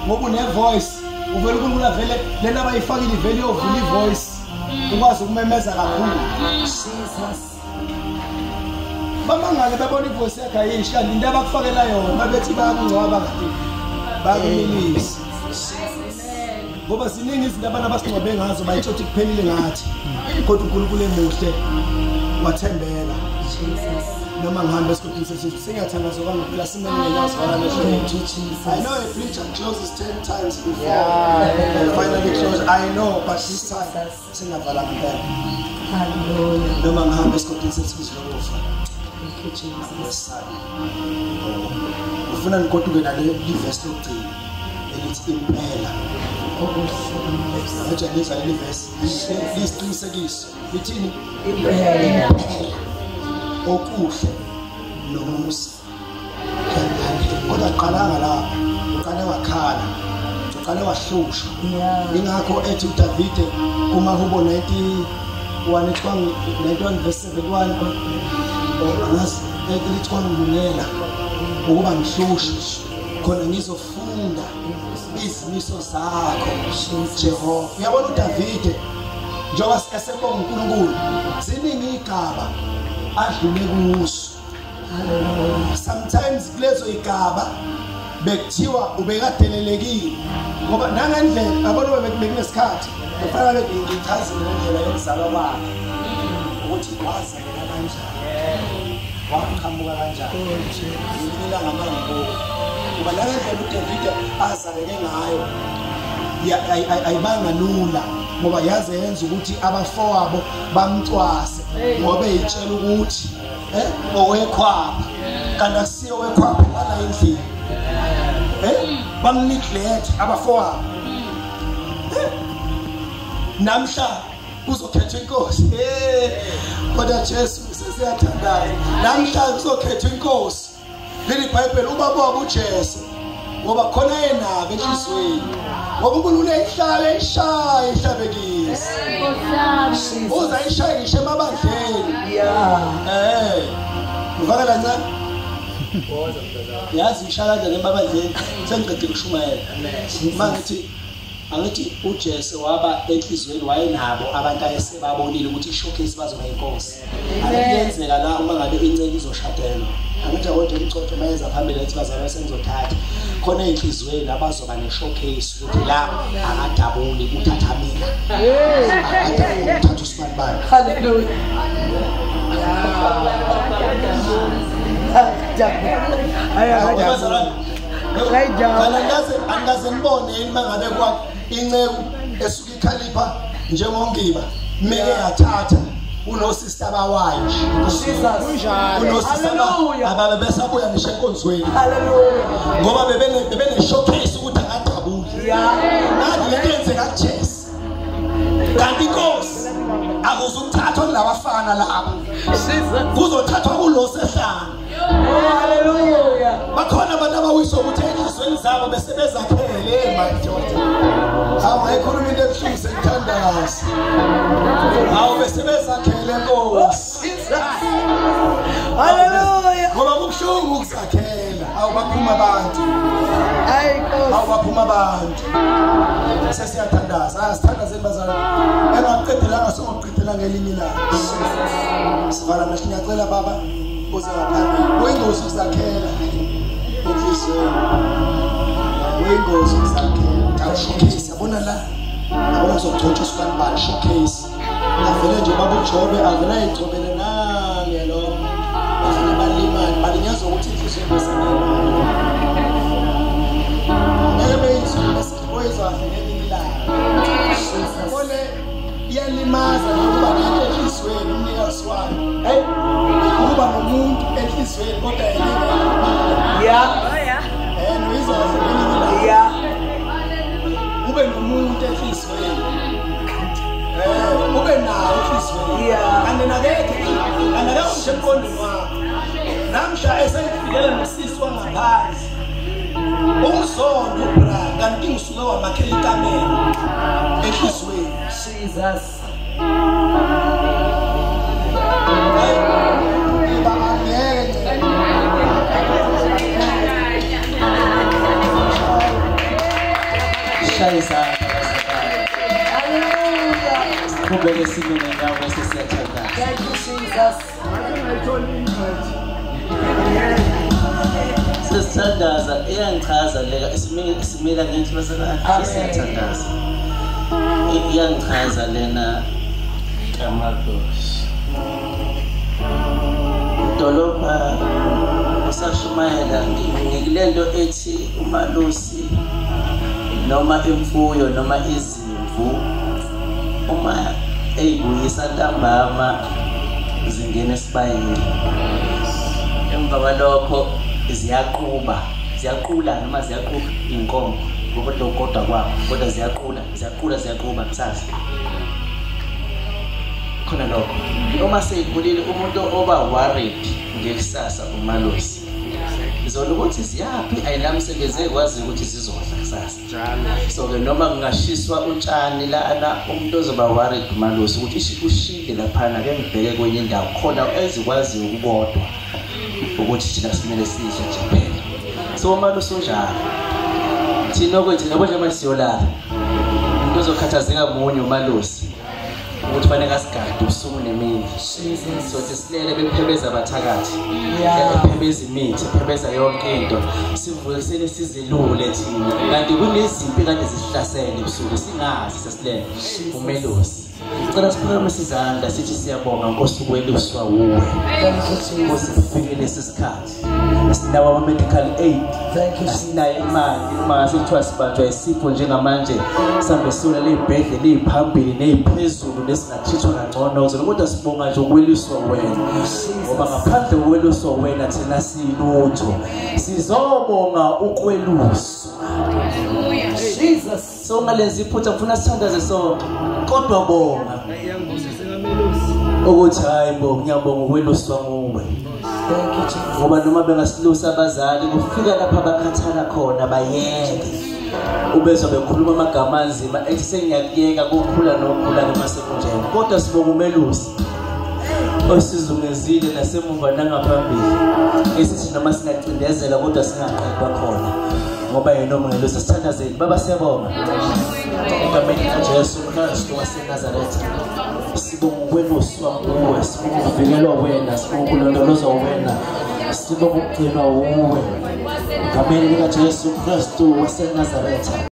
ngoba une-voice, uvele uNkulunkulu avele lena abayifakile ivele iyovula ivoice, ukwazi ukumemeza kakhulu. Jesus. Bamangale bebona ivoice yakho ayisho, kanti into abakufakela yona, babethi bayakungcwaba kanti bayakumilisa, ngoba ziningi izinto abantu abasingcwabe ngazo, bayitsho ukuthi kuphelile ngathi, kodwa uNkulunkulu emuhle wathembeka. Jesus. Noma ngihambe esigodini sesizwe, sengiyathandaza kwangempela, simele ngenyawo sivala amehlo. Thank you, Jesus. I know a preacher closes 10 times before Yeah. and finally close. I know, but this time singavala ngempela. Hallelujah. Noma ngihambe esigodini sesizwe lokufa, Thank you, Jesus. ngesabi. Ufuna ngigoduke nale livesi lokugcina elithi impela. Okuhle. Ngathi ngizwa leli vesi lisiqinisekiso. Lithini? Impela. Okuhle nomusa kodwa aqalanga lapho, uqale wakhala, uqale wahlushwa. Ingakho ethi uDavide kumahubo 91, 91 verse 71, angazi, elithi kwangilungela ukuba ngihlushwe khona ngizofunda izimiso zakho, Jehova. Uyabona uDavide njengoba esebonga uNkulunkulu, ziningi igaba adlule kuso. Sometimes kulezo igaba bekuthiwa ubekadelelekile, ngoba nangendlela yabona bekunesikhathi kufanele ngichaze ngendlela yokuzalwa kwakhe ukuthi wazaleka kanjani, waqhamuka kanjani. Yini ilanga mangibuka, ngoba nangendlela uDavid azaleke ngayo ayibanga lula, ngoba yaze yenza ukuthi abafowabo bamcwase, ngoba eyitshela ukuthi owekhwapha, kanti asiyo owekhwapha wala endlini, bamneglect abafowabo. Namhla kuzokhethwa inkosi, kodwa Jesu, sesiyathandaza, namhla kuzokhethwa inkosi. Leli bible ubaba wabo uJesu, ngoba khona yenabo enhlizweni, ngoba uNkulunkulu eyihlala eyishaya ihlabekise, uza ayishaye ngisho emabandleni. Uvaka kancane, yazi ishaya kanjani emabandleni? Sengiqedile ukushumayela, mangithi Angithi uJesu waba enhlizweni wayenabo abantu ayesebabonile ukuthi ishowcase bazoba inkosi. Akuyenzeka la uma ngabe inceke izoshadelwa. Angithi kodwa umcotho mayeza phambili ethi bazalwa sengizothatha. Khona enhlizweni abazoba ne-showcase ukuthi la akadabuli uthatha mina. Akadabuli uthatha usibani bani. Hallelujah. Angaze nibone yini mangabe kwa inceku esuka ikhalipha njengongiba meke yathatha unosista abawayo unosista ababe besabuya ngisho enkonzweni. Hallelujah. Ngoba bebene showcase ukuthi akadabuli. Nathi lento yenzeka kuJesu. Kanti inkosi akuzukuthathwa kulabafana laba. Kuzothathwa kulo sehlana. Hallelujah. Bakhona abantu abawiswa ukuthi enhlizweni zabo bese bezakhele madoda. Hawu ayikhuluma into ebuhlungu sengithandaza. Hawu bese bezakhele Nkosi. Hallelujah. Ngoba kubuhlungu ukuzakhela. Hawu baphuma abantu. Hayi Nkosi. Hawu baphuma abantu. Sesiyathandaza. Asithandazeni bazalwane. Engakuqedelanga songokuqedela ngelinye ilanga. Sivala amehlo ngiyacela baba. Uze ngaphambili. Kuyingozi ukuzakhela enhlizweni. Kuyingozi ukuzakhela. Showcase yabona la. Yabona uzogcotshwa usibani bani showcase. Avele nje baba uJobe avele ayigcobele nange lo. Bafuna balimali balinyazwa ukuthi inhliziyo besenalo. Ngeke beyizwe bese kahle ngelinye ilanga. Kole iyalimaza ukuba nento enhlizweni umnikazi wayo. Hey, ukuba nomuntu enhlizweni kodwa yena. Yeah. Uyizwa kahle ngelinye ilanga. Yeah. Ube nomuntu enhlizweni. Ube nawo enhlizweni. Yeah. Kanti nakekho anakekho nje emqondweni wakho. Namhla eseyifikele nosisi wangaphansi. Umzondo bra kanti ngisuke wamakhela ikamelo enhlizweni. Jesus. Hallelujah. Siqhubeke sime ngenyawo bese siyathandaza. Thank you Jesus. Sesithandaza iyangichaza le simila ngithi bazalwane siyathandaza. Iyangichaza lena kaMadoshi. Dolobha usashumayela ngilento ethi umalusi noma imfuyo noma izimvu uma eyibuyisa ntambama zingena esibayeni. Emva kwalokho ziyaqhuba, ziyaqula noma ziyaqhuba inkomo ngoba kodwa kwabo kodwa ziyaqula, ziyaqula ziyaqhuba kusasa. Khona lokho. Uma seyikhulile umuntu oba worried ngekusasa umalusi. Zona ukuthi ziyaphi ayinamsebenzi ekwazi ukuthi zizodla kusasa. So ke noma kungashiswa utshani lana umuntu ozoba worried umalusi ukuthi ushile laphana ke ngibheke kwenye indawo khona ezikwazi ukukodwa ukuthi thina simele sidle nje kuphela. So umalusi unjalo. Thina okwethu yabo nje manje siyolala. Umuntu ozokhathazeka munye umalusi ukuthi fanele asigade ubusuku nemini. So sisilele bephebeza abathakathi. Bephebeza imithi, bephebeza yonke into. Sivuke sele sizelule thina. Kanti kunezimpi kade zisihlasele ebusuku singazi sesilele. Umelusi. Sicela siphakamise izandla sithi siyabonga Nkosi ukweluswa wuwe. Nkosi kufike lesi sikhathi. Sinawo ama medical aid. Sinayo imali uma sekuthiwa sibanjwa isifo njengamanje sambe sula lezibhedlela eziphambili neziphezulu nesingathithwa kangcono kodwa sibonga nje ukweluswa wena. Ngoba ngaphandle kokweluswa wena thina silutho. Sizobonga ukweluswa. Jesus. So ngalezi iphutha ngifuna sithandaze sonke. Kodwa bonga ukuthi hayi bo ngiyabonga ukweluswa nguwe. Thank you Jesus. Ngoba noma bengasilusa abazali kufika lapha abakhathala khona bayeke. Ubezwa bekhuluma amagama anzima ethi sengiyakuyeka kukhula nokukhula noma sekunjena. Kodwa sibonga umelusi osizungezile nasemuva nangaphambili. Esithi noma singacindezela kodwa singaqedwa khona. Ngoba yena umengelusi. Sithandazeni. Baba, siyabonga egameni likaJesu Kristu waseNazaretha. Sibonga ukweluswa nguwe, sibonga ukuvikelwa wena, sibonga ukulondolozwa wena, sibonga ukugcinwa wuwe egameni likaJesu Kristu waseNazaretha.